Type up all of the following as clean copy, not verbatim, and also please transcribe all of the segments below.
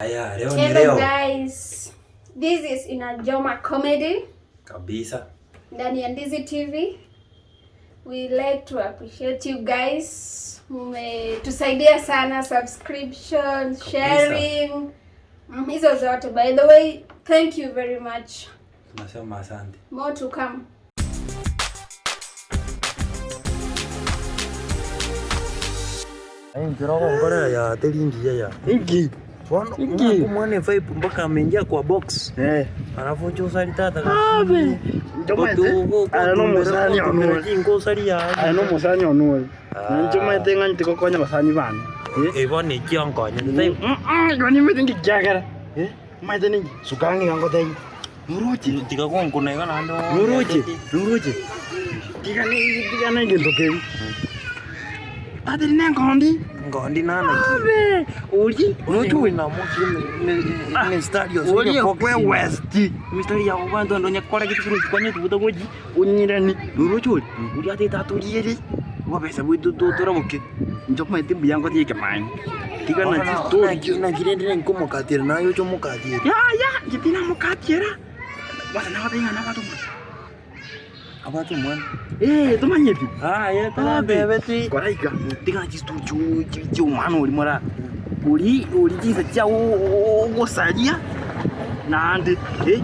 Aya, leo ni Hello leo. guys. This is Inajoma Comedy Kabisa. ndani ya Ndizi TV. We like to appreciate you guys. Mmetusaidia sana subscription, sharing. Mm, Hizo zote. By the way, thank you very much. Tunasema asante. More to come. Inchera ogonkorera ya teri ngiya ya. Inki? Bono Inki? omwana evibe mpaka ameingia kwa box. Eh. Alafu oche osari tata. Abe. Nchomete. Aya no musani ono. Ngosari ya. Aya no musani ono. Ah. Nchomete ng'a ntikokonya abasani bane. Eh. Ebo neki onkonye tete. Mm, igo nimete nkikiagera. Eh. Maete ninki? Suka ng'a ngotebi. Noroche. Tiga gonkuna iga naende. Noroche. Noroche. Tiga ne tiga ne egento kebi. Tatiri ne enkondi. Ngondi nana. Abe. Ori. Onoche oinamoki emistari Ori okwe west. Mistari ya obanto ndo nyakora kitu kuru kwanya tubuta goji onyirani. Noroche ori. Ori ate taturiere. Obesa bwitu totoroboke. Nchomaete mbuya ngotiye kemani. Tiga na chistory. Nakirendire nkomokatire naye oche omokatire. Ya ya, ngitina mokatiera. Basa nabatenga nabatumwa. Abate omwana. Eh, tomanyeti. Aye, tatebeti. Koraika. Tiga na chistory chiu chiu omwana ori mora. Ori ori chinsa chiao ogosaria. Naende eh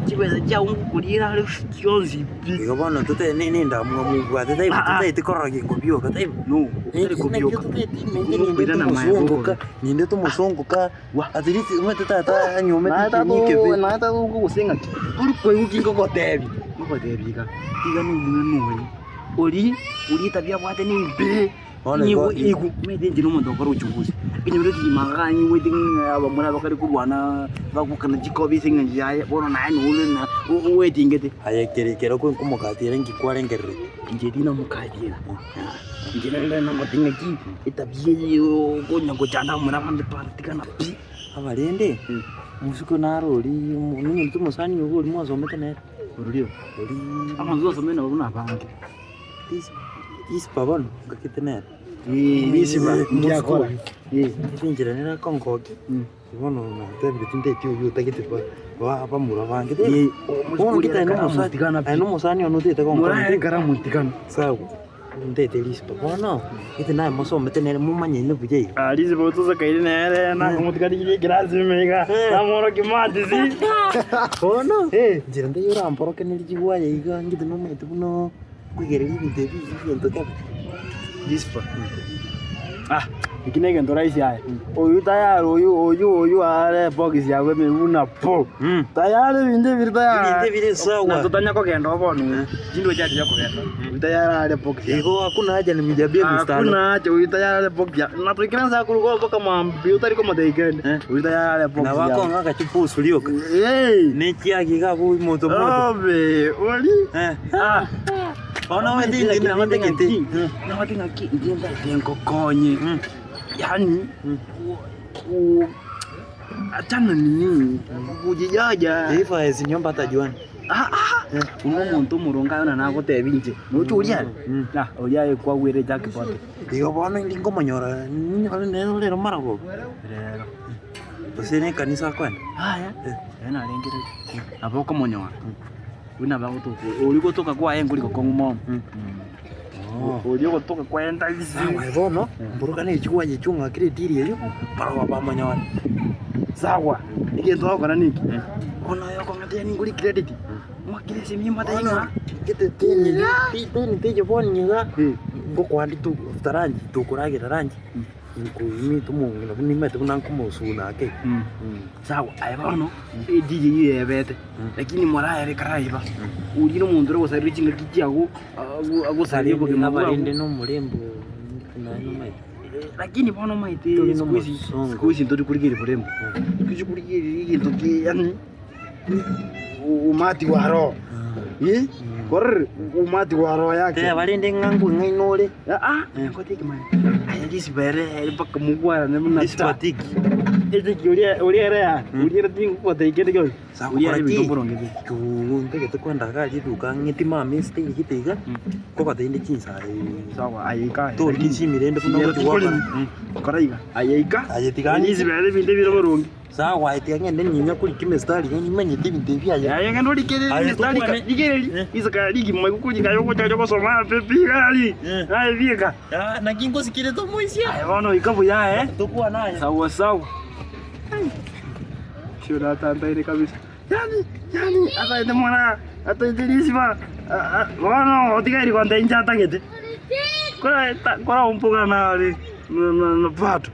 chibesa chiao ngokoriera are chionsi pi. Igo bono tote nendamwamu bwate taibo Ah, ah. totaete korora gento bioka taibo. No, otari kobioka. Ninde tomosunguka ninde tomosunguka at least omanyete tata anyomete ekinywa ekebe. Naete gose ng'aki tori koigwa ki ngogotebi ngogotebi iga iga na omwana oye ori ori etabia abwate na embe Bono igo- nigo igo omanyete inche na omonto okora uchunguzi ekenyoro ekegima iga nyigwete ng'a abamura bakare korwana bagokana chikobi ase eng'encho yaye bono naye nore na oetingete. Aye kere kero nkomokatera nki kwarengerereti. Inche tinamokatiera inche nere namotebia ng'aki etabia eye okonya gochanda abamura bande pare tigana pi. Aba rende omosuko naro oria nonye omosani ogo oria mwasomete nere. Oria Oria abanto twasomete nabo buna abange. Ispa bono ngakete nere. Ispa nkiakora. Ase enchera nere akongokia bono natebire tinteti oywo otagete bamura bange. Bono gete aye nomosani aye nomosani one otagete Morare gonkonya. karamotigana. Sawa ntete rispa bono gete naye mosomete nere momanyene buya iga. Ah, rispa otosokaire nere nakomotiganirie ekerasi ime iga namworokia matisi. Bono nchera ntaiyo oramborokenerie chigwaya iga ngete nomanyete buna okoigereria ebinto ebi ebinto kebe. Rispa. Ah, eki negento rahisi aye. Oyu tayari oyu oyu oyu are box yago ime buna po. Tayari ebinto ebiri tayari. Ebinto ebire sawa. Na totanya kogenda oo bono oyu. Chindwe chiacha chia kogenda. Oyu tayari are box yago. Igo hakuna haja nimjabie mistari. Hakuna haja oyu tayari are box yago. Na toikaranse akoruga oo mpaka mambia otari komotebia kende. Eh. Oyu tayari are box Na yago. bakong'a agachipusu rioka. Hey! Nekiagi iga abwo moto moto. Obe, ori. Eh. Ah. Bono omanyete inche nintagete. Nabate ng'aki inche ntagete nkokonye. Yaani achana nini kujijaja. Taifa ezi nyomba hata juani. Ah ah. Buna omonto omoronge aye buna nagotebia inche. Noche oria are? Ah, oria aye kwagwere jackpot. Igo bono indi nkomonyora ninyore nere rero maragoba. Rero. Gose ne ekanisa akoenda. Yaya, ere narengereria. Nabo okomonyora. Buna bagotoka oria ogotoka kwaye nkori gokong'u mono. Oria ogotoka kwaye ntagisi. Aye bono mburuka ne chigwaye echio ng'akire etiri eyio barabwo bamonyore. Sawa, egento ogokora niki? Bono aye okong'atia ningore credit, mwakire esimi motebie ng'a Gete teni teni teiyo bono iga ngokwandi tu after lunch tokoragera lunch nkoimete omong'ina buna nimanyete buna nkomosuna ake. Sawa, aye bono ediri eyio yebete, lakini morayere karaiba, oria na omonto ore gosaria chingaki chiago agosaria obogima bwago. Abarende na omorembo naye nomanyete. Lakini bono omanyete Tori siku hizi nomosongo. siku hizi ntori korigereria borembo, siku hizi korigereria egento ki yaani umati wa roho eh, korire umati wa roho yake. Teba rende ng'a ng'aina ore. Ah, ngote ekemani. Aye risiba ere ere mpaka mogwarane buna ta. Discotheque. Eteki oria oria ere ya, oria ere tingokotebia kende gionsi. Sawa, Oria gokora ere ebinto ki? mboronge pi. Ntagete kwenda iga aria eduka ng'eti mama estage gete iga, nkogota inde chinsa Sawa, aye ika aye. Tori Lakini chimirende buna chimero ogochi gwakora. tikoremi. Kora iga. Aye ika. Aye tiga Risiba ere ebinto ebire boronge. Sawa gwaetia ng'ende nyinya korika emistari iga nimanyete ebinto ebi aye. Aye ng'ende orikereri Aye, emistari tokwane. rigereri Eh. isika rigima ikokorika aye ogocha gosoma ape pi gari Eh. aye bieka. Ah, naki ngosikirete omoisia. Aye bono oika buya aye. Tokwane aye. Sawa sawa. Sio natantaire kabisa. Yaani yaani ataete mwana ataete risiba bono otigaire gonte inche atagete. Kora kora ompoka nare na na pato.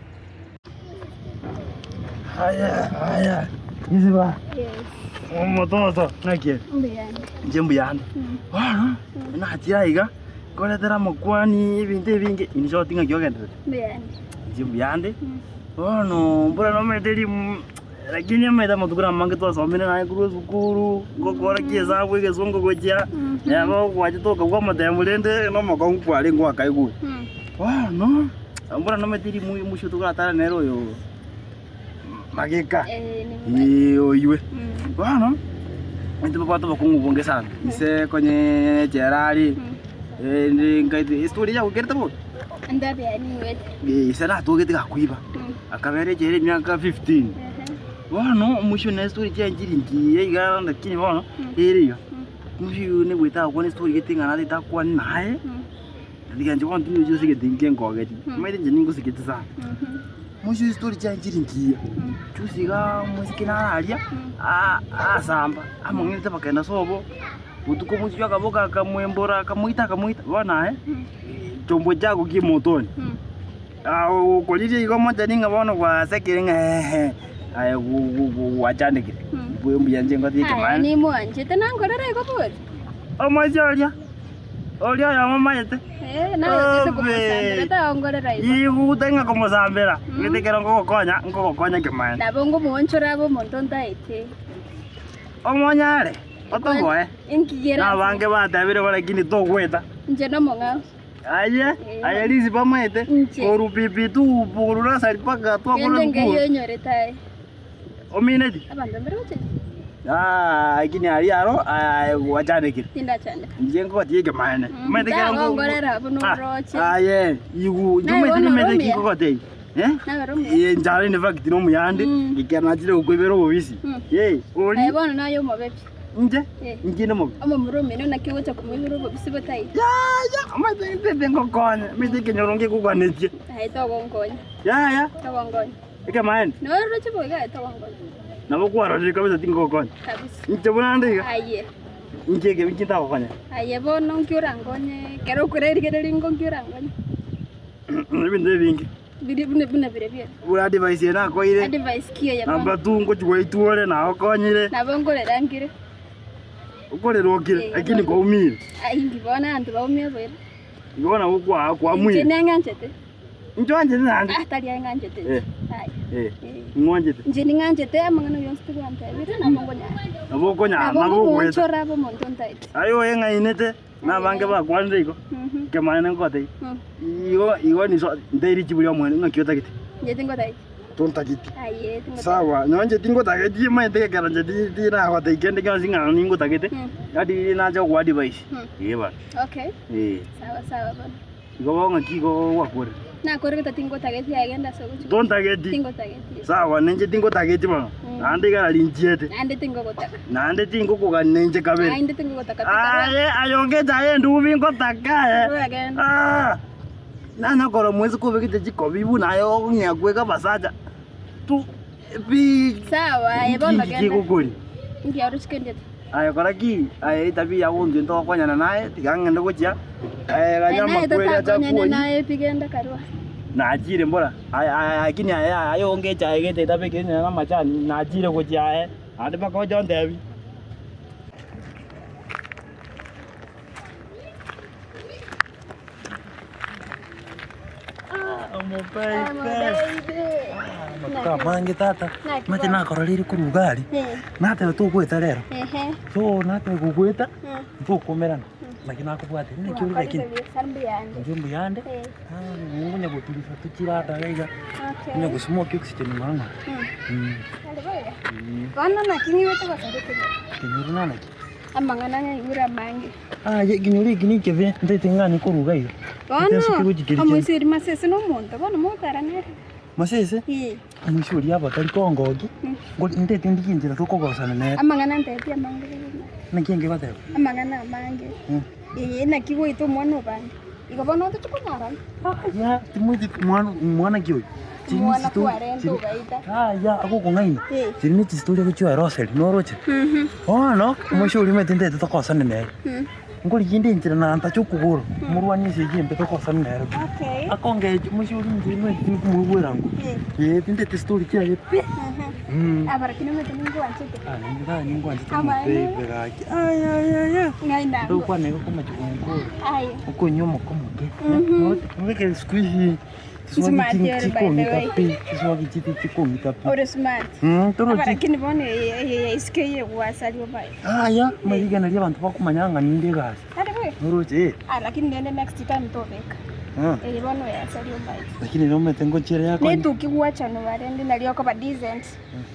Haya haya risiba. Yes. Omototo naki? Mbuyande. Inche mbuyande. Bono nachire aiga nkoretera amakwani ebinto ebinge in short ng'aki ogenderete? Mbuyande. Inche mbuyande. Bono mbura nomanyete rimu lakini omanyete amatuko namange twasomire naye korwa esukuru, ngokora ki esabu egesongo gochia, neba gwachete okabua amatemu rende na omokong'u kwarenge gwakaigure. Bono, mbura nomanyete rimu omochie togoratara nere oyo mageka, eh oywe. Bono, intwe tobwate obokong'u obonge sana, ise konye echela aria, rende nkaete estory yagokerete bobe. Ise natogete gakoiba, akabera echela emiaka 15. Bono omoisho ne estory chianchire nkiya iga lakini bono ere iga, omoisho oyo nigwete agokwana estory gete ng'a natete akwane naye, tiga inche bono tindi osigete inche nkogeti, omanyete inche ningosigete sana. Omoisho estory chianchire nkiya, juzi igaa omosike nare aria, asamba, among'inete bakagenda sobo. Botuko omochie akaboka akamwembora, akamoita, akamoita. Bono aye, chombo chiago ki'emotoni. Okoririe igo omocheni ng'a bono gwasekire ng'a ehe, aye gwachandekire. Mbuya mbuya inche ngotiga Aye ekemanyererio. nimwanchete nankorera igo bori. Omochie oria, oria oyomo omanyete. Eh, naye otete komosambera taongorera igo. Igute ng'a komosambera, ng'ete ekero nkogokonya, nkogokonya ekemanyererio. Nabo ngomoonchora abe omonto ntaete. Omonyare. Otoboe. Inki Na abange batebire bo lakini togweta. Inche nomong'ao. Aye, aye risi bamaete. Inche. Koru pipi tu koru nasari mpaka twakora Kende esukuru. nkeiyo onyorete aye. Omineti? Abanto mbare gochia. Ah, lakini aria aro aye gwachandekire. Tindachandeka. Inche nkogotiga ekemanene. Omanyete kero nko- Tagongorera abwo Ah, noroche. Aye, igu, inche Naye omanyete bono nimanyete ki oromia. nkogotebia. Eh? Naye oromia. Eh, inche in fact nomuyande, ekero nachire gokoibera obobisi. Eh, ori. Aye bono naye omobe pi. Inche? Eh. Inche nomobe? Omomura omino naki ogocha komoibera obobisi botai? Yaya, omanyete intete ngokonye, omanyete ekenyoro ngekogwanetie. Aye togonkonya. Yaya. Togonkonya. Ekemaene? Nororoche boigo aye togonkonya. Nabo kwarorire kabisa tingogokonya. Kabisa. Inche buna inde iga? Aye. Inche ekebi inche ntagokonya. Aye bono nki orankonye ekero okorerigereria ingo nki orankonye? Ebinto ebinge. Biri buna buna biria bia. Buna advice eye nakoeire. Advice ki eye bono? Namba two ngochia gwaitwore nagokonyire. Nabo nkorera nkire. Okorera okire, Eh, lakini kwaumire. Ai inki bono abanto baumia boira. Igo nabo kwa Inche kwamuire. neng'anchete. Inche oanchete naende? Ah, tari aye ng'anchete inche. Eh. Aya. Eh. Eh. Ing'wanchete? Inche ning'anchete amang'ana yonsi tigwantebire nabo nkonyara. Nabo okonyara, Nabo nabo ogoeta. nkomoonchora abe omonto ntaete. Aye oyeng'ainete. Nabange bakwanire igo, ekemanyererio nkogotebia, igo igo niso ntebi richibu ria omwene ng'aki otagete. Inche tingotageti. Tontageti. Aye, tingotageti. Sawa, nonye inche tingotageti omanyete ekero inche ti- tinagotebia kende gionsi ng'a ningotagete, yaani nacha gokoa advice. Ee bono. Okay, Ee. sawa sawa bono. Igo bono ng'aki igo gwakorire. Nakorire tingotageti aye genda ase ogochia. Tontageti. Tingotageti. Sawa, ninche tingotageti bono. Naende iga nari nchiete. Naende tingogotaka. Naende tingokogania inche kabere. Naende tingogotaka pi karua. Aye, aye ongeche aye endubi ngotaka aye. Karua genda. Ah! Nanya korora mwensi kobegete chikobi buna aye okong'ea kweka abasacha tu pi Sawa, aye bono Inki genda. kegokori. Inki oroche kendete? Aye kora ki, aye etabi yago intwe ntogokonyana naye, tiga ng'ende gochia, Aye ganya naye amakweri acha totakonyane akwonyi. naye pi genda karua. Nachire mbora, aye aye lakini aye aye onge echae gete etabekire nonya na amachani, nachire gochia aye, naende mpaka oche ontebi. Amatuko amange tata, omanyete nakororire korwa iga aria, nateba togoeta rero, so nateba gogoeta, ntokomerana, naki nakobwate, naki ore lakini, inche mbuyande, ngonya goturisa tochire ata iga iga, ngonya gosmoke oxygen ng'ora ng'ora. Bono naki ng'igwete gosaba ekenyoro? Kenyoro nana ki? Amang'ana ng'aigure amange. Aye ekenyoro eke nekebe, ntaete ng'anye korwa iga iga. Bono Ntesuke gochia keria kende. omoisiri masese nomonto bono motara nere. Masese, Ee. omoisia oria abatari kongokia, ngori ndete ndigie enchera tokogosana nere. Amang'ana ntebi amange kegima. Naki engegoteba? Amang'ana amange. Ee, naki goita omwana obande. Igo bono otochi konyorana. Aya, timoiti mwana mwana ki oyo? Chiri ne Omwana chistori- kwarenta chiri- ogaita. Aya, agokong'aina. Eh. Chiri ne chistori agochioeroseri, noroche? Bono, omoisia oria omanyete ntete tokosane nere. Nkorigia inde enchera na ntache okogoro, morwanie esegi embe tokosane nere pi. Okay. Akongecha omoisia oria inche omanyete tinkomoigwera ng'o. Eh. Ee, tintete story chiaye pi. Aba lakini omanyete ningwanchete. Ah, nainche tata ningwanchete Amaene. omopepe gaki. Ayayaya. Ng'ai nango. Togokwana igo komochie gonkora. Aye. Okonywa omokomoke. Obeke siku hizi Smart chiswagi ore by the chikong'ita way. pi, chiswagi chiti chikong'ita pi. Ore smart. Mm, Aba torochi. lakini bono eye ya isiko eye gwasaria obaye. Aya, amariga naria abanto bakomanya ng'a ninde egasi. Tari boigo? Noroche eh. Ah, lakini rende next time tobeka. Ah. Eye bono yasaria obaye. Lakini nomanyete ngochiera yakonya. Netuki gwachanwa rende nario okoba decent.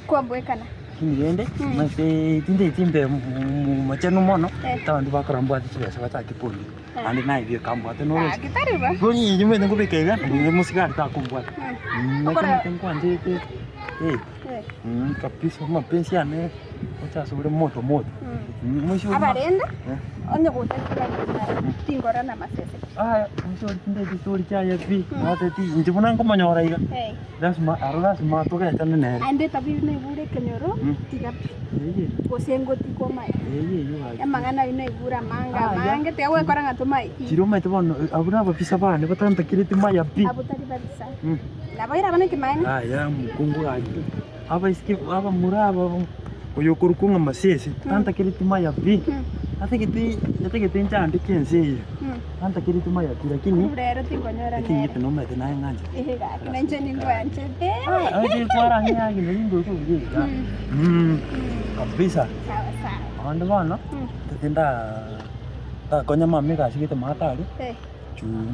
Kwabwekana. Lakini rende, omanyete tindeti mbe mochenu mono, Eh. abanto bakora mbwate chibesa batake kondika. Naende naye bieka mbwate noroche. Gaki tari bo. Bono inche omanyete nkobeka iga, nabo mosigari takombwata. Naki Okora- omanyete nkwanchete, eh, Eh. kabisa amapenzi ane, gocha ase ore moto moto. Moisia oria Abarende, Eh. onye gotakigana tingora na masese. Aya, moisia oria tindeti story chiaye pi, nateti inche buna nkomonyora iga, Eh. Lasima aro lasima togechane nere. Naende etabi naigure ekenyoro, tiga pi. Eye. Gose ngotigwa omanye. Eye eyio gaki. Amang'ana ayio naigure amange Aya. amange, tiga gwekora ng'a tomaeti. Chiria omanyete bono abwo nababisa bane batantakireti maya pi. Abwo tari babisa. Naboire abana ekemanyererio. Yaya omokungu gaki, abaiseke abamura aba oyo okorokwa ng'a Masese, tantakireti maya pi. Atagete atagete nchandeke ense eye, tantakireti maya pi lakini, Rero tinkonyora lakini nere. gete nomanyete naye ng'anchete. Ehe gaki nainche ningwanchete. Oche kwarang'ea ng'a ningoika buya iga. Kabisa. Sawa sawa. Naende bono, tete nda ndakonya mama egasi gete maate aria, chuu.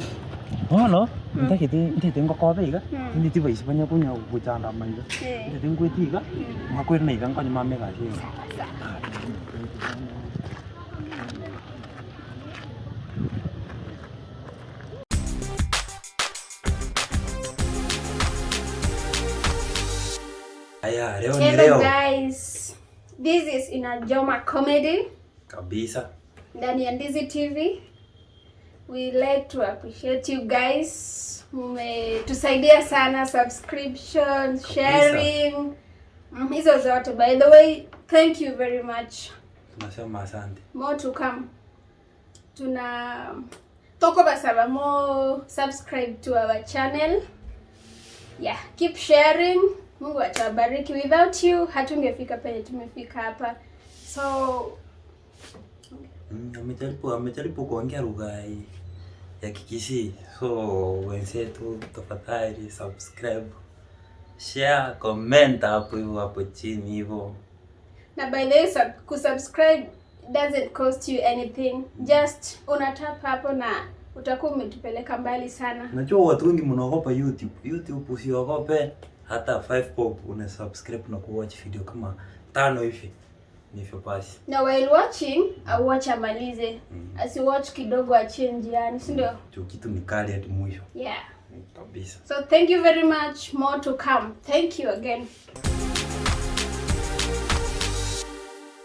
Bono, ntagete ntagete ngokobe iga, tindi tibaisi banya konya gochandama iga. Ntagete nkwete iga, ngakwerana iga nkonye mama egasi eye. Aya, leo ni Hello leo. guys. This is Inajoma Comedy Kabisa. ndani ya Ndizi TV. We like to appreciate you guys. Mmetusaidia sana subscription, sharing. Hizo zote. By the way, thank you very much. Tunasema asante. More to come. Tuna toko basaba more subscribe to our channel. Yeah, keep sharing. Mungu atawabariki. Without you hatungefika penye tumefika hapa. So Amejaribu amejaribu kuongea lugha ya Kikisii. So wenzetu, tafadhali subscribe, share, comment hapo hivyo hapo chini hivyo. Na by the way, kusubscribe doesn't cost you anything. Just una tap hapo na utakuwa umetupeleka mbali sana. Najua watu wengi mnaogopa YouTube. YouTube usiogope, hata 5 bob una subscribe na kuwatch video kama tano hivi. Ni hivyo basi. Na while watching, au watch amalize. Asiwatch kidogo achie njiani, si ndio? Juu kitu ni kali hadi mwisho. Yeah. Kabisa. So thank you very much. More to come. Thank you again.